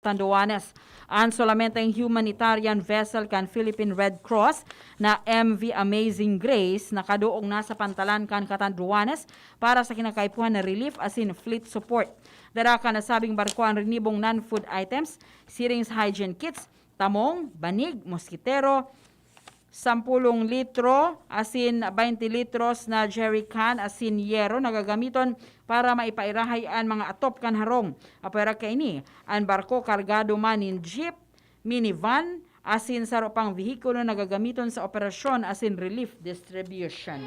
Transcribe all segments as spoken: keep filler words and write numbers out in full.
Catanduanes. An solamenteng humanitarian vessel kan Philippine Red Cross na M V Amazing Grace nakaduong na sa pantalan kan Catanduanes para sa kinakaipuhan na relief asin fleet support. Dara kan nasabing barko an rinibong non-food items, siring sa hygiene kits, tamong, banig, moskitero, sampulong litro asin baynte litros na jerry can asin yero na gagamiton para maipairahay an mga atop kan harong. Apwera kaini, an barko kargado man nin jeep, minivan, asin saro pang vehikulo na gagamiton sa operasyon asin relief distribution.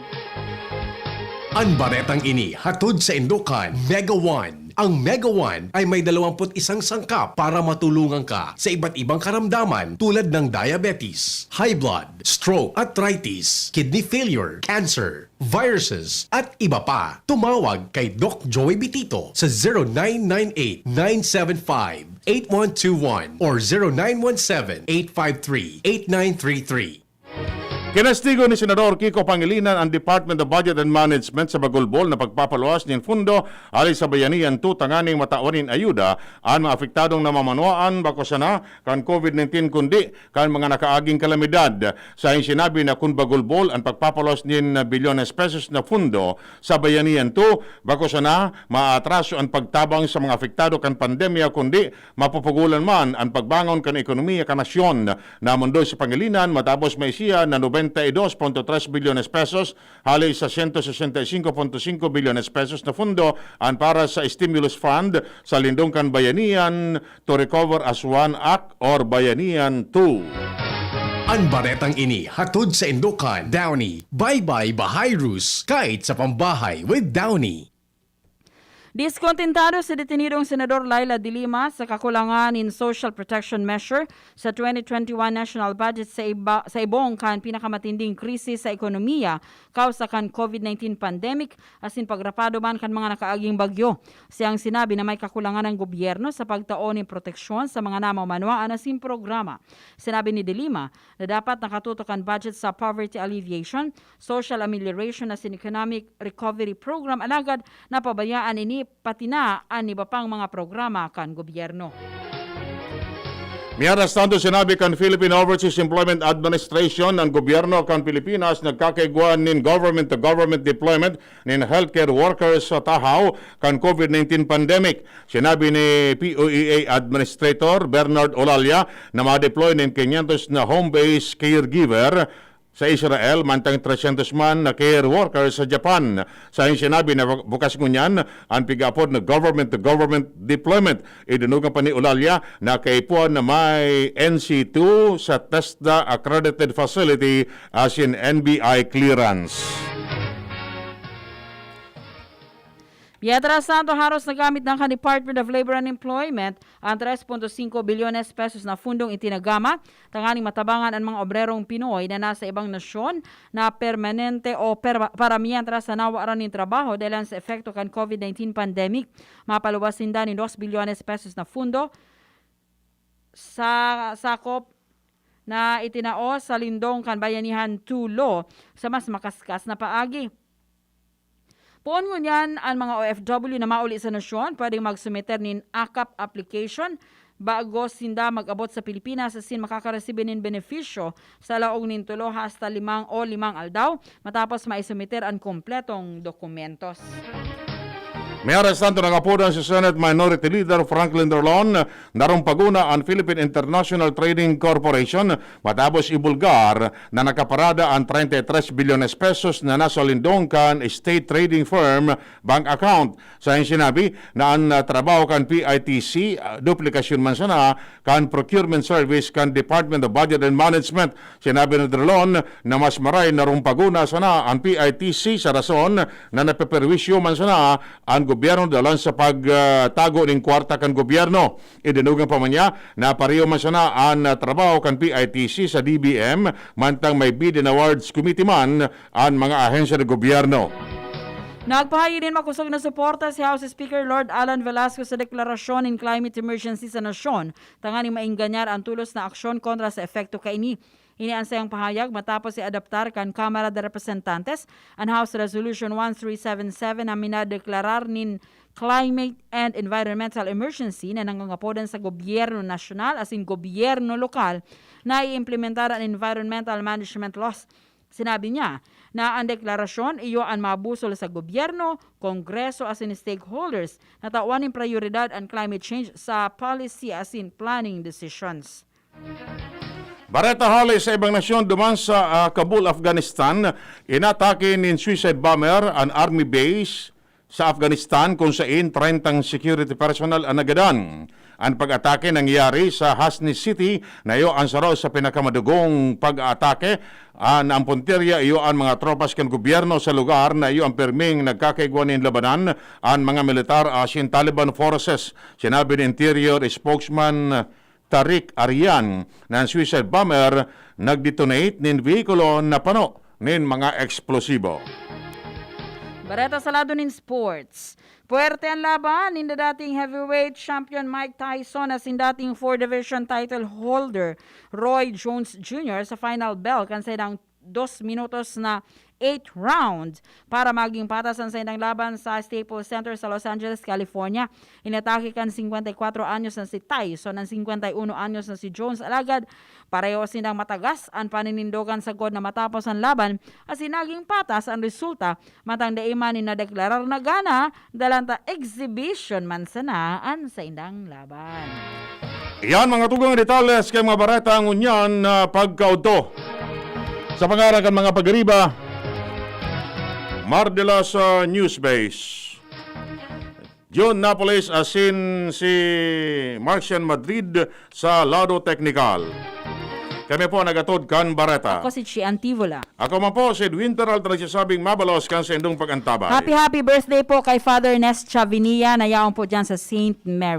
An baretang ini hatod saindo kan Mega One. Ang Mega One ay may dalawampu't isang sangkap para matulungan ka sa iba't ibang karamdaman tulad ng diabetes, high blood, stroke, arthritis, kidney failure, cancer, viruses, at iba pa. Tumawag kay Doc Joey Bitito sa zero nine nine eight, nine seven five, eight one two one or zero nine one seven, eight five three, eight nine three three. Kinastigo ni Senador Kiko Pangilinan ang Department of Budget and Management sa bagulbol na pagpapaluwas nin fundo hali sa Bayanihan two tanganing matawan nin ayuda an mga apektadong namamanwaan bako sana kan COVID nineteen kundi kan mga nakaaging kalamidad. Sain sinabi na kun bagulbol an pagpapaluwas nin bilyones pesos na fundo sa Bayanihan two, bako sana maatraso an pagtabang sa mga apektado kan pandemya kundi mapupugulan man an pagbangon kan ekonomiya kan nasyon. Namundoy si Pangilinan matapos maisiya na nobenta y dos punto tres bilyones pesos hali sa sento sesenta y singko punto singko bilyones pesos na fundo an para sa stimulus fund sa Lindong kan Bayanihan to Recover as One Act or Bayanihan two. An baretang ini hatod saindo kan Downy. Bye-bye Bahayrus, kahit sa pambahay with Downy. Diskontentado si detenidong Senador Leila de Lima sa kakulangan nin social protection measure sa twenty twenty-one national budget sa iba, sa ibong kan pinakamatinding krisis sa ekonomiya kausa kan COVID nineteen pandemic asin pagrapado man kan mga nakaaging bagyo. Siyang sinabi na may kakulangan ang gobyerno sa pagtao nin proteksyon sa mga namamanwaan asin programa. Sinabi ni de Lima na dapat nakatutok an budget sa poverty alleviation, social amelioration asin economic recovery program, alagad napabayaan ini pati na an iba pang mga programa kan gobyerno. Mientras tanto, sinabi kan Philippine Overseas Employment Administration, ang gobyerno kan Pilipinas nagkakaigwa nin government-to-government deployment nin healthcare workers sa tahaw kan COVID nineteen pandemic. Sinabi ni P O E A Administrator Bernard Olalia na ma-deploy nin kinyentos na home-based caregiver sa Israel, mantang tresyentos man na care workers sa Japan. Sain sinabi na bu-, bukas ngunyan an pig-aapod na government-to-government deployment. Idinugang pa ni Olalia na kaipuhan na may N C two sa TESDA accredited facility asin N B I clearance. Mientras tanto, haros nagamit na kan Department of Labor and Employment ang tres punto singko bilyones pesos na fundong itinagama tanganing matabangan an mga obrerong Pinoy na nasa ibang nasyon na permanente o per-, para mientras na nawaran nin trabaho dahelan sa epekto kan COVID nineteen pandemic. Mapaluwas sinda nin dos bilyones pesos na fundo sa sakop na itinao sa Lindong kan Bayanihan two Law sa mas makaskas na paagi. Poon ngunyan, an mga O F W na mauli sa nasyon pwedeng magsumiter nin akap application bago sinda mag-abot sa Pilipinas asin makakaresibi nin benepisyo sa laog nin tulo hasta limang o limang aldaw matapos maisumiter an kompletong dokumentos. Mientras tanto, nag-apodan si Senate Minority Leader Franklin Drilon na rumpaguna an Philippine International Trading Corporation matapos ibulgar na nakaparada an treinta y tres bilyones pesos na nasa Lindong kan state trading firm bank account. Sain sinabi na an, ah, trabaho kan P I T C, ah, duplikasyon man sana kan procurement service kan Department of Budget and Management. Sinabi ni Drilon na mas maray na rumpaguna sana an P I T C sa rason na napeperwisyo man sana an gobyerno dalan sa pag, ah, tago nin kwarta kan gobyerno. Idinugang pa man niya na pareho man sana an, ah, trabaho kan P I T C sa D B M, mantang may Bid and Awards Committee man an mga ahensya ng gobyerno. Nagpahayo nin makosog na suporta si House Speaker Lord Alan Velasco sa deklarasyon nin climate emergency sa nasyon, tanganing maenganyar an tulos na aksyon kontra sa epekto kaini. Ini an sayang pahayag matapos iadoptar kan Kamara de Representantes an House Resolution one three seven seven na minadeklarar nin Climate and Environmental Emergency na nangangapodan sa gobyerno nasyonal asin gobyerno lokal na i-implementar an environmental management laws. Sinabi niya na an deklarasyon iyo an mabusol sa gobyerno, kongreso asin stakeholders na tawan nin prayoridad an climate change sa policy asin planning decisions. Bareta hale sa ibang nasyon duman sa ah, Kabul, Afghanistan, inatake nin suicide bomber an army base sa Afghanistan, kung sain trentang security personnel an nagadan. An pag-atake nangyari sa Hasni City na iyo an saro sa pinakamadugong pag-aatake. An ang puntirya iyo an mga tropas kan gobyerno sa lugar na iyo an pirming nagkakaigwa nin labanan an mga militar asin Taliban forces. Sinabi ni Interior Spokesman Tariq Aryan na an suicide bomber nagdetonate nin vehikulo na pano nin mga eksplosibo. Bareta sa lado nin sports. Puwerte an laban ninda dating heavyweight champion Mike Tyson asin dating four division title holder Roy Jones Junior sa final bell kan saindang dos minutos na eighth round para maging patas an saindang laban sa Staples Center sa Los Angeles, California. Inatake kan singkwenta y kwatro anyos na si Tyson an singkwenta y uno anyos na si Jones, alagad pareho sindang matagas an paninindogan sagkod na matapos an laban asin naging patas an resulta, mantang dai man nin nadeklarar na gana, dalan ta exhibition man sana an saindang laban. Iyan mga tugang detalles kan mga bareta ngunyan na pagkaudto. Sa pangaran kan mga pagariba, Mar de las ah, Newsbase, John Napoles asin si Marcian Madrid sa lado teknikal. Kami po nagatod kan bareta. Ako si Chi Antivola. Ako man po si Edwin Peralta nagsasabing mabalos kan sa indong pag-antabay. Happy, happy birthday po kay Father Nes Chavinia na yaon po dyan sa Saint Mary.